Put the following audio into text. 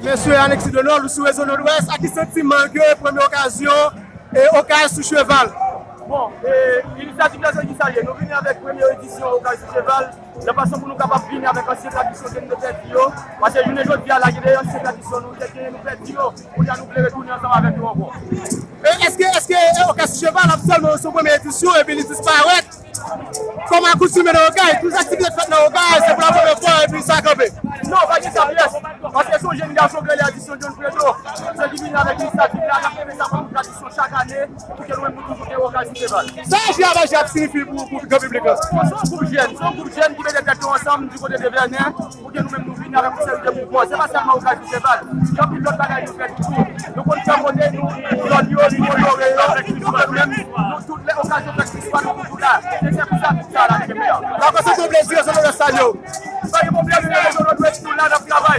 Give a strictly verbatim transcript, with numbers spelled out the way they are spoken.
Mesye Alexis Donald, ou sou Rezo Nòdwès, a ki santiman ke premye okazyon e Okay sou cheval? Bon, e, inisyativ la se ki sa ye. Nou vini avèk premye edisyon Okay sou cheval, nan fason pou nou kapab vini avèk ansyen tradisyon ke nou te pèdi yo. Paske jounen jodi a la, gen de ansyen tradisyon nou te genyen, nou pèdi yo. Kounye a nou vle retounen ansanm avèk yo ankò. E èske, èske Okay sou cheval ap sèlman sou premye edisyon epi li disparèt? Kòm akoustume nan Okay, tout aktivite k fèt nan Okay, se pou la premye fwa epi sa kanpe. Non, pa gen sa pyès. Paske se yon jèn gason ki rele Adisyon John Fredo. Se li ki vini avèk inisyativ la, n ap leve sa kòm tradisyon chak ane, pou ke nou menm nou toujou gen Okay sou cheval. Sa J A Maji ap siyifi pou, pou gran piblik la? Bon, se yon gwoup jèn, se yon gwoup jèn ki mete tèt yo ansanm di kote de Vènen, pou ke nou menm nou vini avèk yon seri de mouvman. Se pa sèlman Okay sou cheval. Gen anpil lòt bagay nou fè tou. Nou konn fè kote nou, zòn yo, nou kolore yo, nou menm, nou tout lè okazyon fè istwa nou toujou la. E se pou sa tout sa la, nou menm la. Dakò, se yon plezi, se yon onè salye w. Sa gen pwoblèm, nou menm nou dwe toujou la, n ap travay.